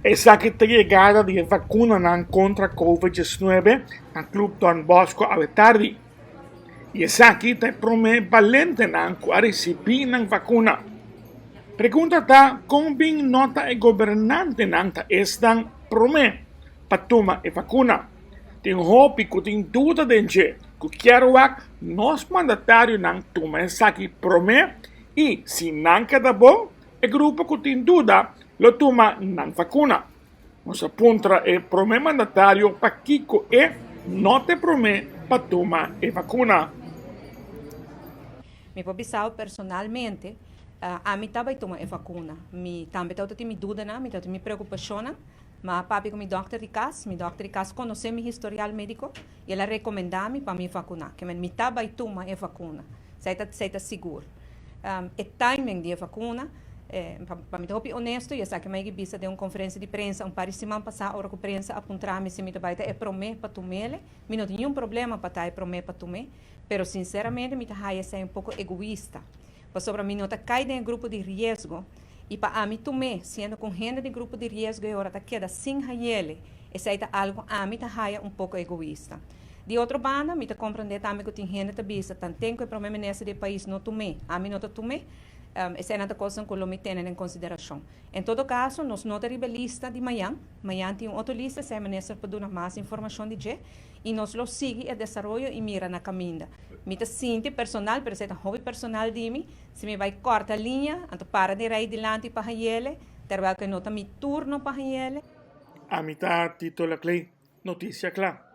Esaki ta yegada di e vakunanan kontra Covid 19 na Club Don Bosco awe tardi. I esaki ta e promé balentenan ku a risibí nan vakuna. Pregunta ta kon bin no ta e gobernantenan ta esnan promé pa tuma e vakuna. Tin hopi ku tin duda den dje ku kier wak nos mandatarionan tuma esaki promé i si nan keda bon e grupo ku tin duda lo tuma nan vakuna. Nos a puntra e promé mandatario pakiko e no ta e promé pa tuma e vakuna. Mi por bisa personalmente, ami ta bai tuma e vakuna. Mi tambe tabata tin mi dudanan, mi tabata tin mi preokupashonnan, ma a papia ku mi dòkter di kas, mi dòkter di kas konosé mi historial médiko i el a rekomendá mi pa mi vakuná. Ke men mi ta bai tuma e vakuna, esei ta esei ta sigur. E timing di e vakuna, pa mi ta hopi onesto i esaki mi a bisa den un konferensia di prensa un par di siman pasá ora ku prensa a puntra mi si mi ta bai ta e promé pa tum'el, mi no tin niun problema pa ta e promé pa tum'é. Pero sinceramente mi ta haya esei un poco egoista, pasobra mi no ta cay den e grupo di riesgo y pa ami tum'é, siendo cu un hende den grupo di riesgo e ora ta keda sin hayele, esei ta algo ami ta haya un poco egoista. Di otro banda, mi ta comprende tambe cu tin hende ta bisa, tanten cu e prome minister di e pais no tum'é, ami no ta tum'é, eseinan ta cosnan cu lo mi tene den consideracion. En todo caso, nos no ta riba e lista di mayan, mayan tin un otro lista, esei minister por duna mas informacion di dje. I nos lo sigui e desaroyo i mira na kaminda. Mi ta sinti personal, pero esei ta hopi personal di mi, si mi bai kòrta liña, anto para den rei dilanti pa hañ'ele, terwel ku e no ta mi turno pa hañ'ele. Ami ta Tito Laclay, Noticia Cla.